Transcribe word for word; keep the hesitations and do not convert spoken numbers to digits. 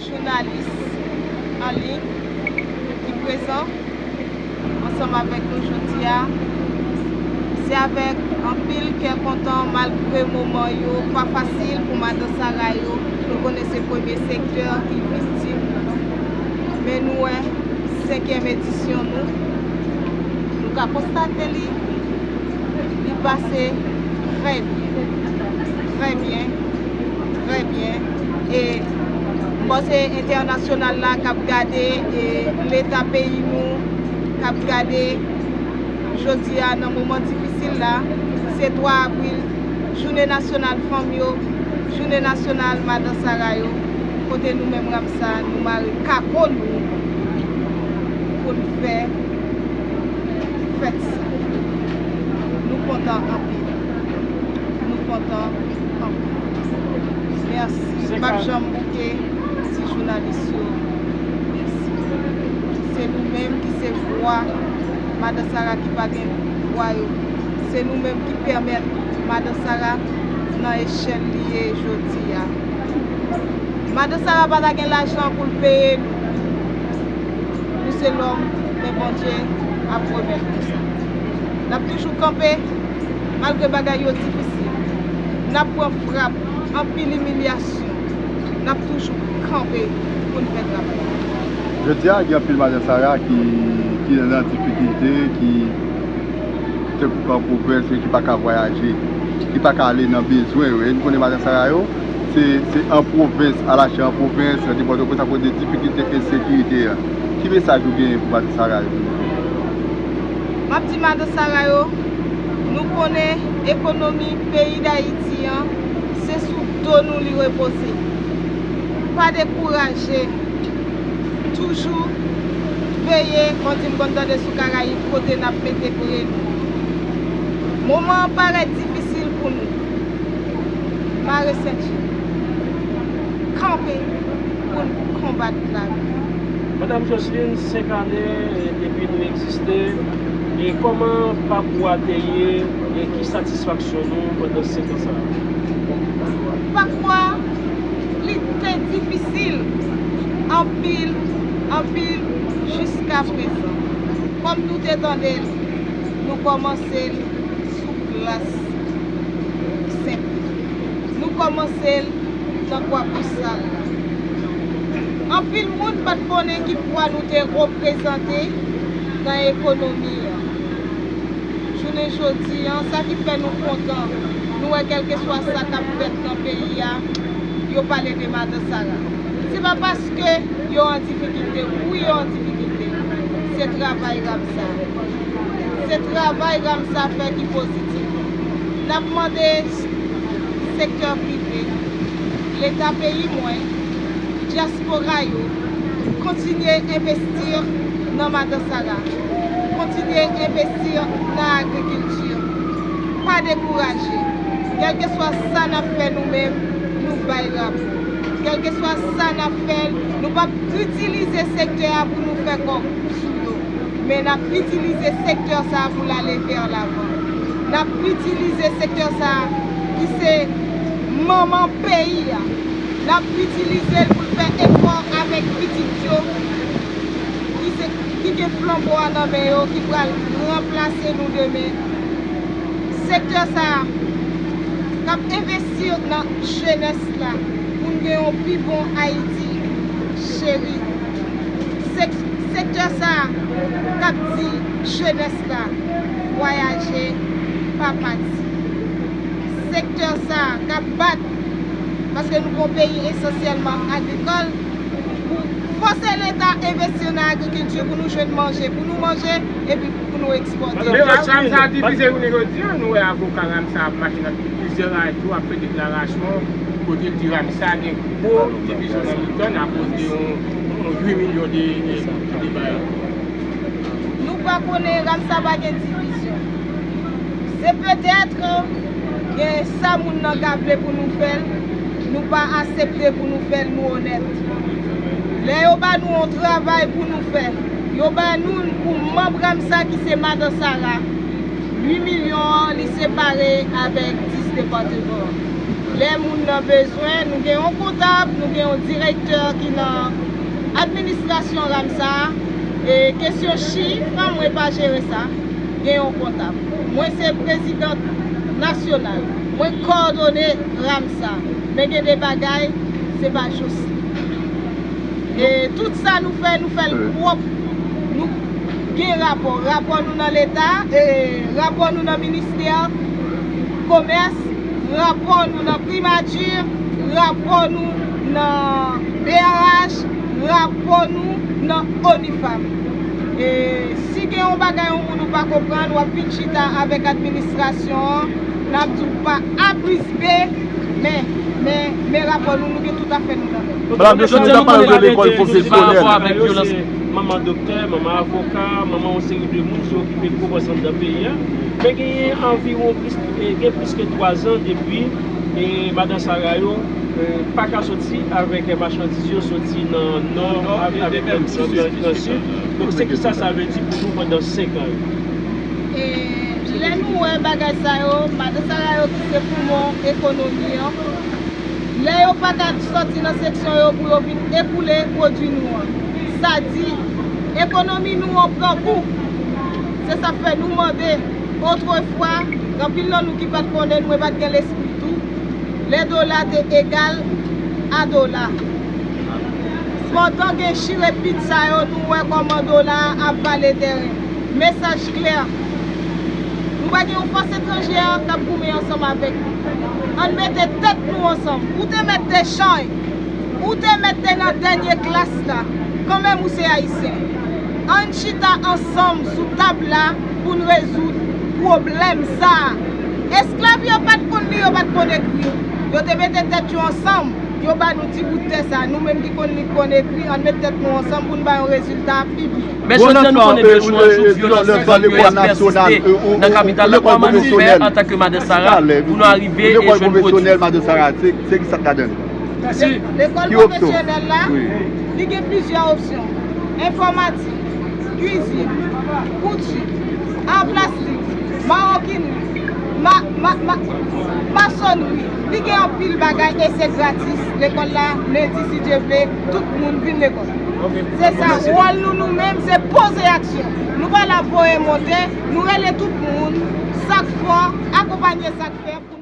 Jounalis an liy ki prezan ansanm avèk nou jodi a. Se avèk anpil kè kontan, malgre moman yo pa fasil pou madan Sara yo, nou konnen se premye sektè ki viktim. Men nou wè senkyèm edisyon nou, nou ka konstate li, li pase trè byen, trè byen, trè byen. E m panse entènasyonal la k ap gade, e leta peyi nou k ap gade jodi a nan moman difisil la, se twa avril, jounen nasyonal fanm yo, jounen nasyonal madan Sara yo, kote nou menm Ramsa, nou mare kako nou pou n fè fèt sa. Nou kontan anpil. Nou kontan anpil. Mèsi. M p ap janm bouke di jounalis yo mèsi. Se nou menm ki se vwa madan Sara ki pa gen vwa yo. Se nou menm ki pèmèt madan Sara nan echèl li ye jodi a. Madan Sara pa ta gen lajan pou l peye nou. Nou se lòm, men Bondye ap remèt nou sa. N ap toujou kanpe, malgre bagay yo difisil. N ap pran frap, anpil imilyasyon. N ap toujou kanpe pou n fè travay. Jodi a, gen anpil madan Sara ki, ki nan difikilte, ki tankou an pwovens, ki pa ka vwayaje, ki pa ka ale nan bezwen yo. E nou konnen madan Sara yo, se, se an pwovens, al achte an pwovens, nan Pòtoprens, akoz de difikilte ensekirite a. Ki mesaj ou genyen pou madan Sara yo? M ap di madan Sara yo, nou konnen ekonomi peyi Dayiti an, se sou do nou li repoze. Pa dekouraje. Toujou veye, konn di m konn tande sou Karayib kote n ap mete pye nou. Moman an parèt difisil pou nou. Mare senti. Kanpe pou n konbat lavi. Madam Jocelyne, senk ane depi nou egziste, e kòman pakou a te ye, e ki satisfaksyon nou pandan senk an sa a? Pakou a, li te difisil, anpil, anpil, jiska prezan. Kòm nou te tande l, nou kòmanse l sou plas Senpli. Nou kòmanse l nan Kwapoussal la. Anpil moun pa t konnen ki pwa nou te reprezante nan ekonomi an. Jounen jodi an, sa ki fè nou kontan, nou wè kèlkeswa sa k ap fèt nan peyi a, yo pale de Madan Sara. Se pa paske yo an difikilte. Wi, yo an difikilte. Se travay Ramsa. Se travay Ramsa fè ki pozitif. N ap mande sektè prive, leta peyi mwen, dyaspora yo, kontinye envesti nan Madan Sara. Kontinye envesti nan agrikilti. Pa dekouraje. Kèlkeswa sa n ap fè nou menm, nou bay rapò. Kèlkeswa sa n ap fè, nou p ap itilize sektè a pou nou fè kòb sou yo. Men n ap itilize sektè sa a pou l ale vè lavan. N ap itilize sektè sa a ki se manman peyi a. N ap itilize l pou l fè efò avèk pitit yo ki se, ki gen flanbo a nan men yo, ki pral ranplase nou demen. Sektè sa a k ap envesti nan jenès la pou n gen yon pi bon Ayiti cheri. Sek-, sektè sa a k ap di jenès la, vwayaje, pa pati. Sektè sa a k ap bat, paske nou gon peyi esansyèlman agrikòl, pou fòse Leta envesti nan agrikilti pou nou jwenn manje, pou nou manje, epi pou nou ekspòte. Men Ramsa divize jounen jodi a, nou wè avoka Ramsa ap mache nan plizyè radyo ap fè deklarasyon kote l di Ramsa gen gwo divizyon nan mitan l akoz de yon, yon uit milyon de, de, de bagay. Nou pa konnen Ramsa pa gen divizyon. Se petèt gen sa moun nan ka vle pou nou fè l, nou pa aksepte pou nou fè l, nou onèt. Lè yo ba nou yon travay pou nou fè, yo ba nou l pou manm Ramsa ki se Madan Sara, uit milyon an, li separe avèk dis depatman. Lè moun nan bezwen, nou gen yon kontab, nou gen yon direktè ki nan administrasyon Ramsa. E kesyon chif, mwen pa jere sa. Gen yon kontab. Mwen se prezidant nasyonal. Mwen kòdone Ramsa. Men gen de bagay, se pa jis. E tout sa nou fè, nou fè l pwòp. Nou gen rapò. Rapò nou nan Leta, e rapò nou nan ministè komès, rapò nou nan primati, rapò nou nan B R H, rapò nou nan ONIFAM. E si gen yon bagay yon moun ou pa konprann, w ap vin chita avèk administrasyon an, n ap di w pa A plis B, men, men, men rapò nou, nou gen tout afè nou nan men. Madan Joseline, nou ta pale de lekòl pwofesyonèl. Manman doktè, manman avoka, manman yon seri de moun ki okipe gwo pòs anndan peyi a. Men genyen anviwon plis, eh, gen plis ke twa zan depi, eh, madan Sara yo, eh, pa ka soti avèk machandiz yo soti nan nò avèk, avèk nan sid. Donk, se kisa sa vle di pou nou pandan senk an yo? E lè nou wè bagay sa yo, madan Sara yo ki se poumon ekonomi an, lè yo pa ka sòti nan seksyon yo pou yo vin ekoule pwodui nou an, sa di ekonomi nou an pran kou. Se sa k fè nou mande, otrefwa, gen anpil nan nou ki pa t konnen, mwen pa t gen lespri tou, lè dola te egal a dola. Pandan gen chire pit sa yo, nou wè kòman dola a ap vale tèren. Mesaj klè. Nou pa gen yon fòs etranjè k ap goumen ansanm avèk nou. Ann mete tèt nou ansanm. Ou te mèt te chay. Ou te mèt te nan dènye klas la. Kanmenm ou se ayisyen. Ann chita ansanm sou tab la pou n rezoud pwoblèm sa a. Esklav yo pa t konn li, yo pa t konn ekri. Yo te mete tèt yo ansanm. Yo ba nou ti bout tè sa, nou menm ki konn li, ki konn ekri, ann met tèt nou ansanm pou n ba yon rezilta pi byen. Men jodi a nou konnen de jou an jou, vyolans nan peyi a pèsiste nan kapital la. Kòman nou fè antanke Madan Sara pou nou arive e jwenn pwodui? Madan Sara, se, se ki sa k ladan l? Lekòl pwofesyonèl la, li gen plizyè opsyon. Enfòmatik, kwizin, kouti, a plastik, mawokinri, ma, ma, ma, masonri. Li gen anpil bagay e se gratis. Lekòl la, lendi, si Dye vle, tout moun vin lekòl. Se sa, wòl nou, nou menm, se poze aksyon. Nou pa la voye monte, nou rele tout moun, sa k fò, akonpanye sa k fèb.